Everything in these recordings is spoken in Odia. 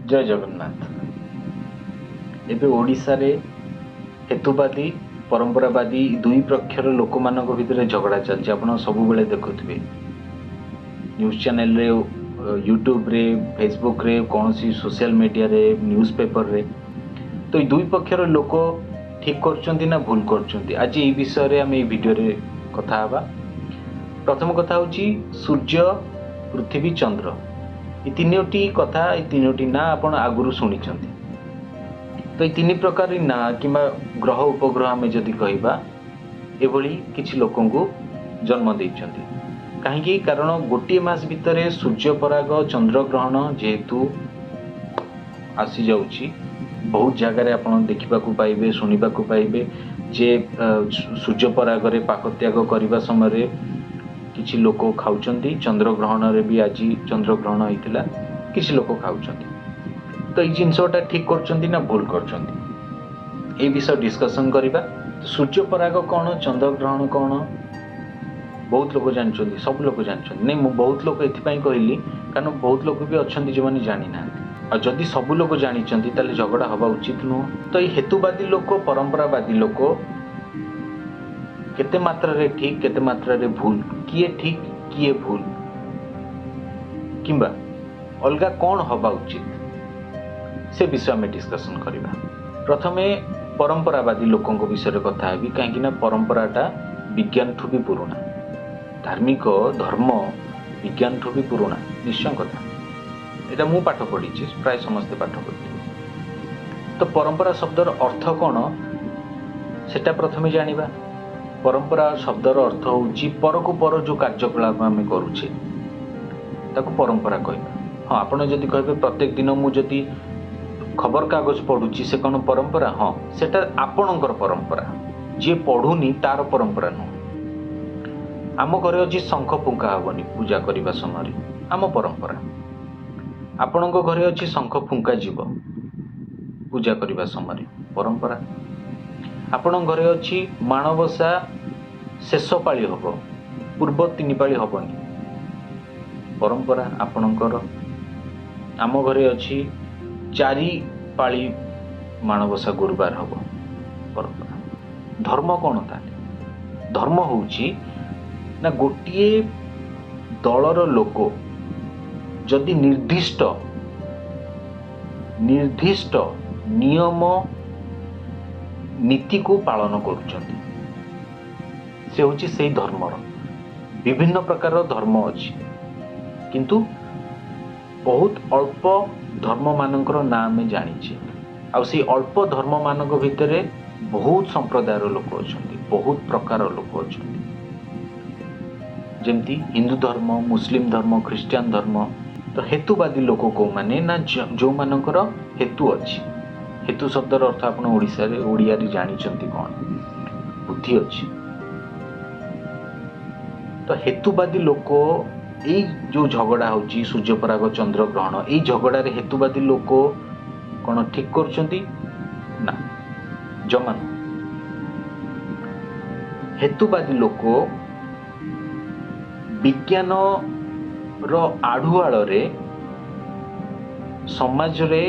ଜୟ ଜଗନ୍ନାଥ। ଏବେ ଓଡ଼ିଶାରେ ହେତୁବାଦୀ, ପରମ୍ପରାବାଦୀ ଦୁଇ ପକ୍ଷର ଲୋକମାନଙ୍କ ଭିତରେ ଝଗଡ଼ା ଚାଲିଛି। ଆପଣ ସବୁବେଳେ ଦେଖୁଥିବେ ନ୍ୟୁଜ୍ ଚ୍ୟାନେଲରେ, ୟୁଟ୍ୟୁବରେ, ଫେସବୁକରେ, କୌଣସି ସୋସିଆଲ ମିଡ଼ିଆରେ, ନ୍ୟୁଜ୍ ପେପରରେ। ତ ଏଇ ଦୁଇ ପକ୍ଷର ଲୋକ ଠିକ୍ କରୁଛନ୍ତି ନା ଭୁଲ କରୁଛନ୍ତି, ଆଜି ଏଇ ବିଷୟରେ ଆମେ ଏଇ ଭିଡ଼ିଓରେ କଥା ହେବା। ପ୍ରଥମ କଥା ହେଉଛି ସୂର୍ଯ୍ୟ, ପୃଥିବୀ, ଚନ୍ଦ୍ର, ଏ ତିନୋଟି କଥା, ଏ ତିନୋଟି ନାଁ ଆପଣ ଆଗରୁ ଶୁଣିଛନ୍ତି। ତ ଏଇ ତିନି ପ୍ରକାର ନାଁ କିମ୍ବା ଗ୍ରହ ଉପଗ୍ରହ ଆମେ ଯଦି କହିବା, ଏଭଳି କିଛି ଲୋକଙ୍କୁ ଜନ୍ମ ଦେଇଛନ୍ତି। କାହିଁକି? କାରଣ ଗୋଟିଏ ମାସ ଭିତରେ ସୂର୍ଯ୍ୟପରାଗ, ଚନ୍ଦ୍ରଗ୍ରହଣ ଯେହେତୁ ଆସିଯାଉଛି, ବହୁତ ଜାଗାରେ ଆପଣ ଦେଖିବାକୁ ପାଇବେ, ଶୁଣିବାକୁ ପାଇବେ ଯେ ସୂର୍ଯ୍ୟପରାଗରେ ପାକତ୍ୟାଗ କରିବା ସମୟରେ କିଛି ଲୋକ ଖାଉଛନ୍ତି। ଚନ୍ଦ୍ରଗ୍ରହଣରେ ବି, ଆଜି ଚନ୍ଦ୍ରଗ୍ରହଣ ହେଇଥିଲା, କିଛି ଲୋକ ଖାଉଛନ୍ତି। ତ ଏଇ ଜିନିଷଟା ଠିକ୍ କରୁଛନ୍ତି ନା ଭୁଲ କରୁଛନ୍ତି, ଏଇ ବିଷୟ ଡିସ୍କସନ୍ କରିବା। ସୂର୍ଯ୍ୟପରାଗ କ'ଣ, ଚନ୍ଦ୍ରଗ୍ରହଣ କ'ଣ, ବହୁତ ଲୋକ ଜାଣିଛନ୍ତି, ସବୁ ଲୋକ ଜାଣିଛନ୍ତି। ନାଇଁ, ମୁଁ ବହୁତ ଲୋକ ଏଥିପାଇଁ କହିଲି କାରଣ ବହୁତ ଲୋକ ବି ଅଛନ୍ତି ଯେଉଁମାନେ ଜାଣିନାହାନ୍ତି। ଆଉ ଯଦି ସବୁ ଲୋକ ଜାଣିଛନ୍ତି, ତାହେଲେ ଝଗଡ଼ା ହେବା ଉଚିତ ନୁହଁ। ତ ଏଇ ହେତୁବାଦୀ ଲୋକ, ପରମ୍ପରାବାଦୀ ଲୋକ କେତେ ମାତ୍ରାରେ ଠିକ୍, କେତେ ମାତ୍ରାରେ ଭୁଲ, କିଏ ଠିକ୍, କିଏ ଭୁଲ, କିମ୍ବା ଅଲଗା କ'ଣ ହେବା ଉଚିତ, ସେ ବିଷୟ ଆମେ ଡିସ୍କସନ୍ କରିବା। ପ୍ରଥମେ ପରମ୍ପରାବାଦୀ ଲୋକଙ୍କ ବିଷୟରେ କଥା ହେବି, କାହିଁକି ନା ପରମ୍ପରାଟା ବିଜ୍ଞାନଠୁ ବି ପୁରୁଣା। ଧାର୍ମିକ ଧର୍ମ ବିଜ୍ଞାନଠୁ ବି ପୁରୁଣା, ନିଶ୍ଚୟ କଥା। ଏଇଟା ମୁଁ ପାଠ ପଢ଼ିଛି, ପ୍ରାୟ ସମସ୍ତେ ପାଠ ପଢ଼ିଥିବେ। ତ ପରମ୍ପରା ଶବ୍ଦର ଅର୍ଥ କ'ଣ, ସେଟା ପ୍ରଥମେ ଜାଣିବା। ପରମ୍ପରା ଶବ୍ଦର ଅର୍ଥ ହେଉଛି ପରକୁ ପର ଯେଉଁ କାର୍ଯ୍ୟକଳାପ ଆମେ କରୁଛେ, ତାକୁ ପରମ୍ପରା କହିବା। ହଁ, ଆପଣ ଯଦି କହିବେ ପ୍ରତ୍ୟେକ ଦିନ ମୁଁ ଯଦି ଖବରକାଗଜ ପଢ଼ୁଛି, ସେ କ'ଣ ପରମ୍ପରା? ହଁ, ସେଟା ଆପଣଙ୍କର ପରମ୍ପରା, ଯିଏ ପଢ଼ୁନି ତାର ପରମ୍ପରା ନୁହଁ। ଆମ ଘରେ ଅଛି ଶଙ୍ଖ ଫୁଙ୍କା ହେବନି ପୂଜା କରିବା ସମୟରେ, ଆମ ପରମ୍ପରା। ଆପଣଙ୍କ ଘରେ ଅଛି ଶଙ୍ଖ ଫୁଙ୍କା ଯିବ ପୂଜା କରିବା ସମୟରେ, ପରମ୍ପରା। ଆପଣଙ୍କ ଘରେ ଅଛି ମାଣବସା ଶେଷ ପାଳି ହେବ, ପୂର୍ବ ତିନି ପାଳି ହେବନି, ପରମ୍ପରା ଆପଣଙ୍କର। ଆମ ଘରେ ଅଛି ଚାରି ପାଳି ମାଣବସା ଗୁରୁବାର ହେବ, ପରମ୍ପରା। ଧର୍ମ କ'ଣ ତାହେଲେ? ଧର୍ମ ହେଉଛି ନା ଗୋଟିଏ ଦଳର ଲୋକ ଯଦି ନିର୍ଦ୍ଦିଷ୍ଟ ନିୟମ ନୀତିକୁ ପାଳନ କରୁଛନ୍ତି, ସେ ହେଉଛି ସେଇ ଧର୍ମର। ବିଭିନ୍ନ ପ୍ରକାରର ଧର୍ମ ଅଛି, କିନ୍ତୁ ବହୁତ ଅଳ୍ପ ଧର୍ମମାନଙ୍କର ନାଁ ଆମେ ଜାଣିଛେ। ଆଉ ସେଇ ଅଳ୍ପ ଧର୍ମମାନଙ୍କ ଭିତରେ ବହୁତ ସମ୍ପ୍ରଦାୟର ଲୋକ ଅଛନ୍ତି, ବହୁତ ପ୍ରକାର ଲୋକ ଅଛନ୍ତି। ଯେମିତି ହିନ୍ଦୁ ଧର୍ମ, ମୁସଲିମ ଧର୍ମ, ଖ୍ରୀଷ୍ଟିଆନ ଧର୍ମ। ତ ହେତୁବାଦୀ ଲୋକ କେଉଁମାନେ ନା ଯେଉଁମାନଙ୍କର ହେତୁ ଅଛି। ହେତୁ ଶବ୍ଦର ଅର୍ଥ ଆପଣ ଓଡ଼ିଶାରେ, ଓଡ଼ିଆରେ ଜାଣିଛନ୍ତି କ'ଣ? ବୁଦ୍ଧି ଅଛି। ତ ହେତୁବାଦୀ ଲୋକ, ଏଇ ଯେଉଁ ଝଗଡ଼ା ହେଉଛି ସୂର୍ଯ୍ୟପରାଗ, ଚନ୍ଦ୍ରଗ୍ରହଣ, ଏଇ ଝଗଡ଼ାରେ ହେତୁବାଦୀ ଲୋକ କ'ଣ ଠିକ୍ କରୁଛନ୍ତି? ନା, ଜମା ନୁହଁ। ହେତୁବାଦୀ ଲୋକ ବିଜ୍ଞାନର ଆଢ଼ୁଆଳରେ ସମାଜରେ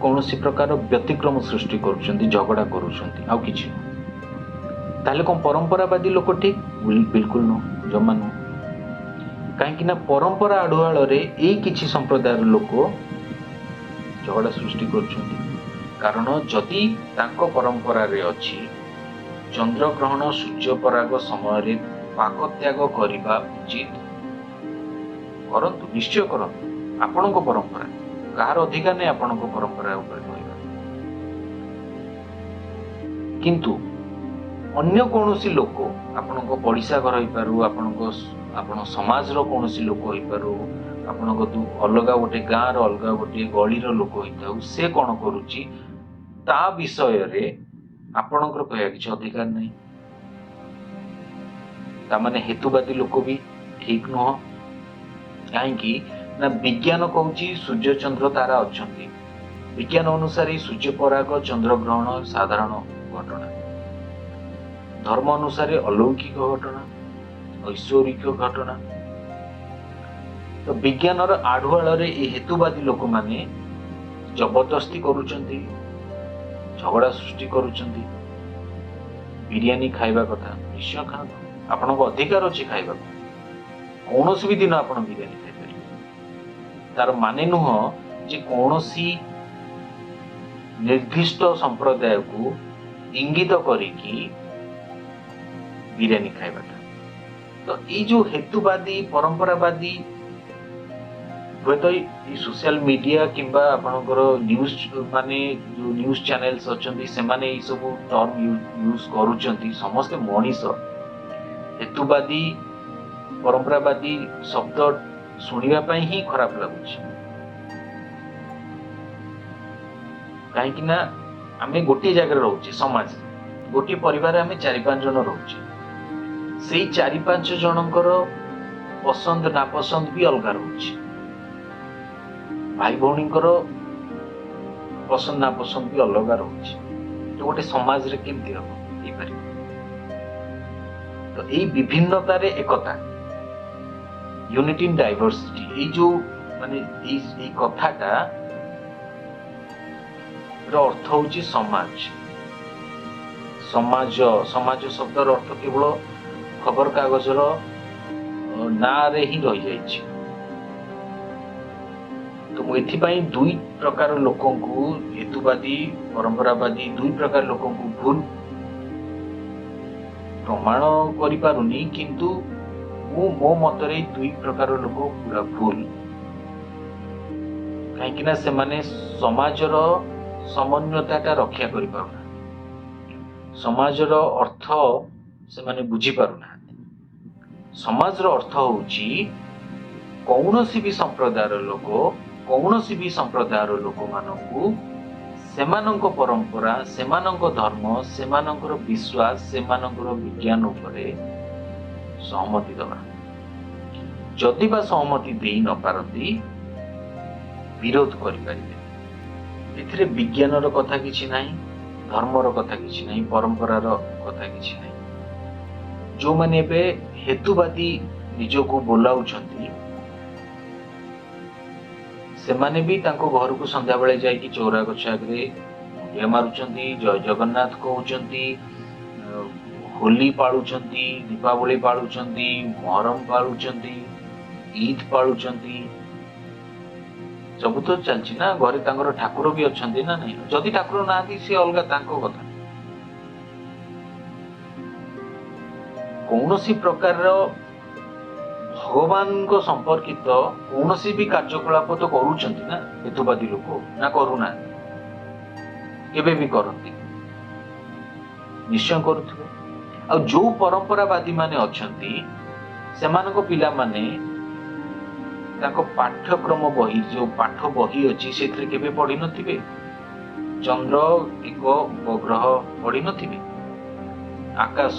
କୌଣସି ପ୍ରକାର ବ୍ୟତିକ୍ରମ ସୃଷ୍ଟି କରୁଛନ୍ତି, ଝଗଡ଼ା କରୁଛନ୍ତି, ଆଉ କିଛି ନୁହଁ। ତାହେଲେ କ'ଣ ପରମ୍ପରାବାଦୀ ଲୋକ ଠିକ୍? ବିଲକୁଲ ନୁହଁ, ଜମା ନୁହଁ। କାହିଁକି ନା ପରମ୍ପରା ଆଢ଼ୁଆଳରେ ଏଇ କିଛି ସମ୍ପ୍ରଦାୟର ଲୋକ ଝଗଡ଼ା ସୃଷ୍ଟି କରୁଛନ୍ତି। କାରଣ ଯଦି ତାଙ୍କ ପରମ୍ପରାରେ ଅଛି ଚନ୍ଦ୍ରଗ୍ରହଣ, ସୂର୍ଯ୍ୟପରାଗ ସମୟରେ ପାକତ୍ୟାଗ କରିବା ଉଚିତ, କରନ୍ତୁ, ନିଶ୍ଚୟ କରନ୍ତୁ। ଆପଣଙ୍କ ପରମ୍ପରା, କାହାର ଅଧିକାର ନାହିଁ ଆପଣଙ୍କ ପରମ୍ପରା ଉପରେ କହିବା। କିନ୍ତୁ ଅନ୍ୟ କୌଣସି ଲୋକ, ଆପଣଙ୍କ ପଡ଼ିଶା ଘର ହେଇପାରୁ, ଆପଣ ସମାଜର କୌଣସି ଲୋକ ହେଇପାରୁ, ଆପଣଙ୍କ ଅଲଗା ଗୋଟେ ଗାଁର ଅଲଗା ଗୋଟିଏ ଗଳିର ଲୋକ ହେଇଥାଉ, ସେ କ'ଣ କରୁଛି ତା ବିଷୟରେ ଆପଣଙ୍କର କହିବା କିଛି ଅଧିକାର ନାହିଁ। ତାମାନେ ହେତୁବାଦୀ ଲୋକ ବି ଠିକ ନୁହଁ। କାହିଁକି ନା ବିଜ୍ଞାନ କହୁଛି ସୂର୍ଯ୍ୟ, ଚନ୍ଦ୍ର, ତାରା ଅଛନ୍ତି। ବିଜ୍ଞାନ ଅନୁସାରେ ସୂର୍ଯ୍ୟପରାଗ, ଚନ୍ଦ୍ରଗ୍ରହଣ ସାଧାରଣ ଘଟଣା। ଧର୍ମ ଅନୁସାରେ ଅଲୌକିକ ଘଟଣା, ଐଶ୍ୱରିକ ଘଟଣା। ତ ବିଜ୍ଞାନର ଆଢୁଆଳରେ ଏ ହେତୁବାଦୀ ଲୋକମାନେ ଜବରଦସ୍ତି କରୁଛନ୍ତି, ଝଗଡ଼ା ସୃଷ୍ଟି କରୁଛନ୍ତି। ବିରିୟାନୀ ଖାଇବା କଥା, ନିଶ୍ଚୟ ଖାଆନ୍ତୁ, ଆପଣଙ୍କ ଅଧିକାର ଅଛି ଖାଇବାକୁ। କୌଣସି ବି ଦିନ ଆପଣ ବିରିୟାନୀ ଖାଇପାରିବେ। ତାର ମାନେ ନୁହଁ ଯେ କୌଣସି ନିର୍ଦ୍ଦିଷ୍ଟ ସମ୍ପ୍ରଦାୟକୁ ଇଙ୍ଗିତ କରିକି ବିରିୟାନୀ ଖାଇବାଟା। ତ ଏଇ ଯୋଉ ହେତୁବାଦୀ, ପରମ୍ପରାବାଦୀ, ହୁଏତ ଏଇ ସୋସିଆଲ ମିଡିଆ କିମ୍ବା ଆପଣଙ୍କର ନ୍ୟୁଜ ମାନେ ଯୋଉ ନ୍ୟୁଜ ଚ୍ୟାନେଲ୍ସ ଅଛନ୍ତି, ସେମାନେ ଏଇ ସବୁ ଟର୍ମ ୟୁଜ କରୁଛନ୍ତି। ସମସ୍ତେ ମଣିଷ। ହେତୁବାଦୀ, ପରମ୍ପରାବାଦୀ ଶବ୍ଦ ଶୁଣିବା ପାଇଁ ହିଁ ଖରାପ ଲାଗୁଛି, କାହିଁକି ନା ଆମେ ଗୋଟିଏ ଜାଗାରେ ରହୁଛେ, ସମାଜରେ ଗୋଟିଏ ପରିବାରରେ ଆମେ 4-5 ଜଣ ରହୁଛେ। ସେଇ 4-5 ଜଣଙ୍କର ପସନ୍ଦ ନାପସନ୍ଦ ବି ଅଲଗା ରହୁଛି, ଭାଇ ଭଉଣୀଙ୍କର ପସନ୍ଦ ନାପସନ୍ଦ ବି ଅଲଗା ରହୁଛି। ତ ଗୋଟେ ସମାଜରେ କେମିତି ହବ, ହେଇପାରିବ? ତ ଏଇ ବିଭିନ୍ନତାରେ ଏକତା, ୟୁନିଟି ଇନ୍ ଡାଇଭର୍ସିଟି, ଏଇ ଯୋଉ ମାନେ ଏଇ କଥାଟା ର ଅର୍ଥ ହଉଛି ସମାଜ। ସମାଜ, ସମାଜ ଶବ୍ଦର ଅର୍ଥ କେବଳ ଖବରକାଗଜର ନାଁରେ ହିଁ ରହିଯାଇଛି। ତ ମୁଁ ଏଥିପାଇଁ ଦୁଇ ପ୍ରକାର ଲୋକଙ୍କୁ, ହେତୁବାଦୀ, ପରମ୍ପରାବାଦୀ, ଦୁଇ ପ୍ରକାର ଲୋକଙ୍କୁ ଭୁଲ ପ୍ରମାଣ କରିପାରୁନି, କିନ୍ତୁ ମୁଁ ମୋ ମତରେ ଦୁଇ ପ୍ରକାର ଲୋକ ପୁରା ଭୁଲ। କାହିଁକି ନା ସେମାନେ ସମାଜର ସମନ୍ୱୟତାଟା ରକ୍ଷା କରିପାରୁନାହାନ୍ତି, ସମାଜର ଅର୍ଥ ସେମାନେ ବୁଝିପାରୁନାହାନ୍ତି। ସମାଜର ଅର୍ଥ ହଉଛି କୌଣସି ବି ସମ୍ପ୍ରଦାୟର ଲୋକ, କୌଣସି ବି ସମ୍ପ୍ରଦାୟର ଲୋକମାନଙ୍କୁ ସେମାନଙ୍କ ପରମ୍ପରା, ସେମାନଙ୍କ ଧର୍ମ, ସେମାନଙ୍କର ବିଶ୍ୱାସ, ସେମାନଙ୍କର ବିଜ୍ଞାନ ଉପରେ ସହମତି ଦେବା। ଯଦି ବା ସହମତି ଦେଇ ନ ପାରନ୍ତି, ବିରୋଧ କରିପାରିବେ। ଏଥିରେ ବିଜ୍ଞାନର କଥା କିଛି ନାହିଁ, ଧର୍ମର କଥା କିଛି ନାହିଁ, ପରମ୍ପରାର କଥା କିଛି ନାହିଁ। ଯେଉଁମାନେ ଏବେ ହେତୁବାଦୀ ନିଜକୁ ବୋଲାଉଛନ୍ତି, ସେମାନେ ବି ତାଙ୍କ ଘରକୁ ସନ୍ଧ୍ୟାବେଳେ ଯାଇକି ଚଉରା ଗଛ ଆଗରେ ମୁଣ୍ଡିଆ ମାରୁଛନ୍ତି, ଜୟ ଜଗନ୍ନାଥ କହୁଛନ୍ତି, ହୋଲି ପାଳୁଛନ୍ତି, ଦୀପାବଳି ପାଳୁଛନ୍ତି, ମହରମ ପାଳୁଛନ୍ତି, ଇଦ୍ ପାଳୁଛନ୍ତି, ସବୁ ତ ଚାଲିଛି ନା। ଘରେ ତାଙ୍କର ଠାକୁର ବି ଅଛନ୍ତି ନା ନାହିଁ? ଯଦି ଠାକୁର ନାହାନ୍ତି ସେ ଅଲଗା ତାଙ୍କ କଥା। କୌଣସି ପ୍ରକାରର ଭଗବାନଙ୍କ ସମ୍ପର୍କିତ କୌଣସି ବି କାର୍ଯ୍ୟକଳାପ ତ କରୁଛନ୍ତି ନା ହେତୁବାଦୀ ଲୋକ, ନା କରୁନାହାନ୍ତି? କେବେ ବି କରନ୍ତି, ନିଶ୍ଚୟ କରୁଥିବେ। ଆଉ ଯୋଉ ପରମ୍ପରାବାଦୀ ମାନେ ଅଛନ୍ତି, ସେମାନଙ୍କ ପିଲାମାନେ ତାଙ୍କ ପାଠ୍ୟକ୍ରମ ବହି, ଯୋଉ ପାଠ ବହି ଅଛି, ସେଥିରେ କେବେ ପଢିନଥିବେ ଚନ୍ଦ୍ର ଏକ ଉପଗ୍ରହ, ପଢିନଥିବେ ଆକାଶ,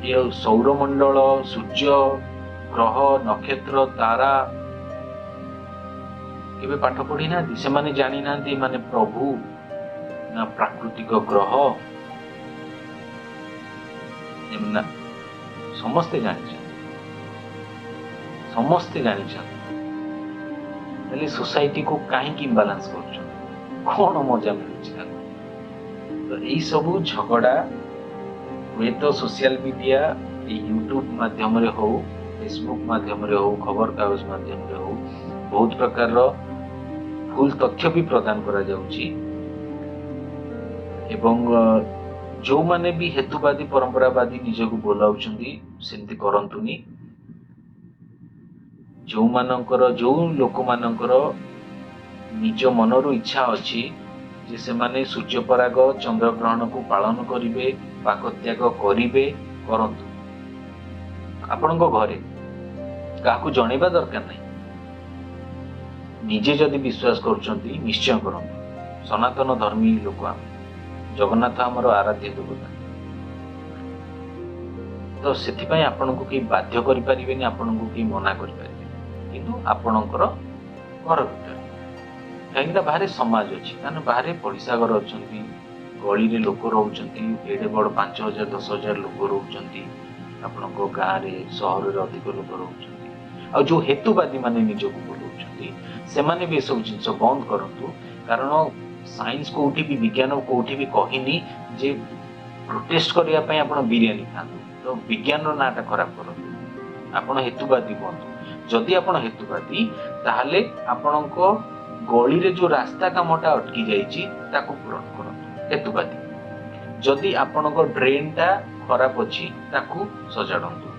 ଏ ସୌରମଣ୍ଡଳ, ସୂର୍ଯ୍ୟ, ଗ୍ରହ, ନକ୍ଷତ୍ର, ତାରା, କେବେ ପାଠ ପଢିନାହାନ୍ତି। ସେମାନେ ଜାଣିନାହାନ୍ତି ମାନେ ପ୍ରଭୁ ନା ପ୍ରାକୃତିକ ଗ୍ରହ ନା, ସମସ୍ତେ ଜାଣିଛନ୍ତି, ସମସ୍ତେ ଜାଣିଛନ୍ତି। ହେଲେ ସୋସାଇଟିକୁ କାହିଁକି ଇମ୍ବାଲାନ୍ସ କରୁଛନ୍ତି? କଣ ମଜା ମିଳୁଛି ତାଙ୍କୁ? ତ ଏଇ ସବୁ ଝଗଡ଼ା ହୁଏତ ସୋସିଆଲ ମିଡିଆ, ଏଇ ୟୁଟ୍ୟୁବ ମାଧ୍ୟମରେ ହଉ, ଫେସବୁକ୍ ମାଧ୍ୟମରେ ହଉ, ଖବରକାଗଜ ମାଧ୍ୟମରେ ହଉ, ବହୁତ ପ୍ରକାରର ଭୁଲ ତଥ୍ୟ ବି ପ୍ରଦାନ କରାଯାଉଛି। ଏବଂ ଯେଉଁମାନେ ବି ହେତୁବାଦୀ, ପରମ୍ପରାବାଦୀ ନିଜକୁ ବୋଲାଉଛନ୍ତି, ସେମିତି କରନ୍ତୁନି। ଯେଉଁ ଲୋକମାନଙ୍କର ନିଜ ମନରୁ ଇଚ୍ଛା ଅଛି ଯେ ସେମାନେ ସୂର୍ଯ୍ୟପରାଗ, ଚନ୍ଦ୍ରଗ୍ରହଣକୁ ପାଳନ କରିବେ, ପାକତ୍ୟାଗ କରିବେ, କରନ୍ତୁ। ଆପଣଙ୍କ ଘରେ କାହାକୁ ଜଣେଇବା ଦରକାର ନାହିଁ। ନିଜେ ଯଦି ବିଶ୍ୱାସ କରୁଛନ୍ତି ନିଶ୍ଚୟ କରନ୍ତୁ। ସନାତନ ଧର୍ମୀ ଲୋକ ଆମେ, ଜଗନ୍ନାଥ ଆମର ଆରାଧ୍ୟ ଦେବତା। ତ ସେଥିପାଇଁ ଆପଣଙ୍କୁ କେହି ବାଧ୍ୟ କରିପାରିବେନି, ଆପଣଙ୍କୁ କେହି ମନା କରିପାରିବେନି। କିନ୍ତୁ ଆପଣଙ୍କର ଘର ଭିତରେ, କାହିଁକିନା ବାହାରେ ସମାଜ ଅଛି, କାରଣ ବାହାରେ ପଡ଼ିଶା ଘର ଅଛନ୍ତି, ଗଳିରେ ଲୋକ ରହୁଛନ୍ତି, ଏଡ଼େ ବଡ଼ 5,000 10,000 ଲୋକ ରହୁଛନ୍ତି ଆପଣଙ୍କ ଗାଁରେ, ସହରରେ ଅଧିକ ଲୋକ ରହୁଛନ୍ତି। ଆଉ ଯୋଉ ହେତୁବାଦୀ ମାନେ ନିଜକୁ ବୋଲଉଛନ୍ତି, କରୁଛନ୍ତି, ସେମାନେ ବି ଏସବୁ ଜିନିଷ ବନ୍ଦ କରନ୍ତୁ। କାରଣ ସାଇନ୍ସ କୋଉଠି ବି, ବିଜ୍ଞାନ କୋଉଠି ବି କହିନି ଯେ ପ୍ରୋଟେଷ୍ଟ କରିବା ପାଇଁ ଆପଣ ବିରିୟାନୀ ଖାଆନ୍ତୁ। ତ ବିଜ୍ଞାନର ନାଁଟା ଖରାପ କରନ୍ତୁ। ଆପଣ ହେତୁବାଦୀ ହୁଅନ୍ତୁ। ଯଦି ଆପଣ ହେତୁବାଦୀ, ତାହେଲେ ଆପଣଙ୍କ ଗଳିରେ ଯୋଉ ରାସ୍ତା କାମଟା ଅଟକି ଯାଇଛି, ତାକୁ ପୂରଣ କରନ୍ତୁ, ହେତୁବାଦୀ। ଯଦି ଆପଣଙ୍କ ଡ୍ରେନଟା ଖରାପ ଅଛି, ତାକୁ ସଜାଡ଼ନ୍ତୁ।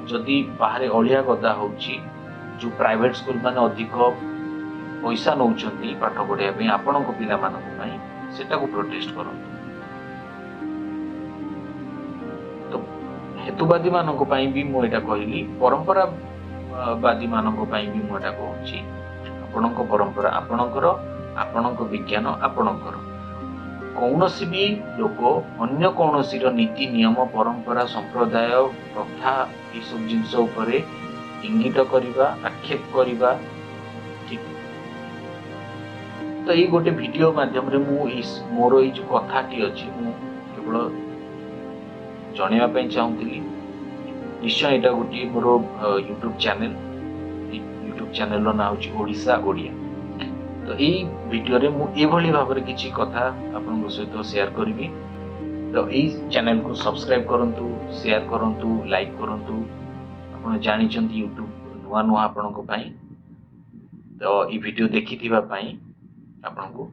ଯଦି ବାହାରେ ଅଳିଆ ଗଦା ହଉଛି, ଯୋଉ ପ୍ରାଇଭେଟ ସ୍କୁଲ ମାନେ ଅଧିକ ପଇସା ନଉଛନ୍ତି ପାଠ ପଢିବା ପାଇଁ ଆପଣଙ୍କ ପିଲାମାନଙ୍କ ପାଇଁ, ସେଟାକୁ ପ୍ରୋଟେଷ୍ଟ କରନ୍ତୁ। ତ ହେତୁବାଦୀ ମାନଙ୍କ ପାଇଁ ବି ମୁଁ ଏଇଟା କହିଲି, ପରମ୍ପରାବାଦୀ ମାନଙ୍କ ପାଇଁ ବି ମୁଁ ଏଇଟା କହୁଛି। ଆପଣଙ୍କ ପରମ୍ପରା ଆପଣଙ୍କର, ଆପଣଙ୍କ ବିଜ୍ଞାନ ଆପଣଙ୍କର। କୌଣସି ବି ଲୋକ ଅନ୍ୟ କୌଣସିର ନୀତି ନିୟମ, ପରମ୍ପରା, ସମ୍ପ୍ରଦାୟ, ପ୍ରଥା ଏସବୁ ଜିନିଷ ଉପରେ ଇଙ୍ଗିତ କରିବା, ଆକ୍ଷେପ କରିବା ଠିକ। ତ ଏଇ ଗୋଟେ ଭିଡିଓ ମାଧ୍ୟମରେ ମୁଁ ଏଇ ମୋର ଏଇ ଯୋଉ କଥାଟି ଅଛି, ମୁଁ କେବଳ ଜଣେଇବା ପାଇଁ ଚାହୁଁଥିଲି। ନିଶ୍ଚୟ ଏଇଟା ଗୋଟିଏ ମୋର ୟୁଟ୍ୟୁବ ଚ୍ୟାନେଲ, ୟୁଟ୍ୟୁବ ଚ୍ୟାନେଲର ନାଁ ହେଉଛି ଓଡ଼ିଶା ଓଡ଼ିଆ। ତ ଏଇ ଭିଡିଓରେ ମୁଁ ଏଭଳି ଭାବରେ କିଛି କଥା ଆପଣଙ୍କ ସହିତ ସେୟାର କରିବି। ତ ଏଇ ଚ୍ୟାନେଲକୁ ସବସ୍କ୍ରାଇବ କରନ୍ତୁ, ସେୟାର କରନ୍ତୁ, ଲାଇକ୍ କରନ୍ତୁ। ଆପଣ ଜାଣିଛନ୍ତି ୟୁଟ୍ୟୁବ ନୂଆ ନୂଆ ଆପଣଙ୍କ ପାଇଁ। ତ ଏଇ ଭିଡିଓ ଦେଖିଥିବା ପାଇଁ ଆପଣଙ୍କୁ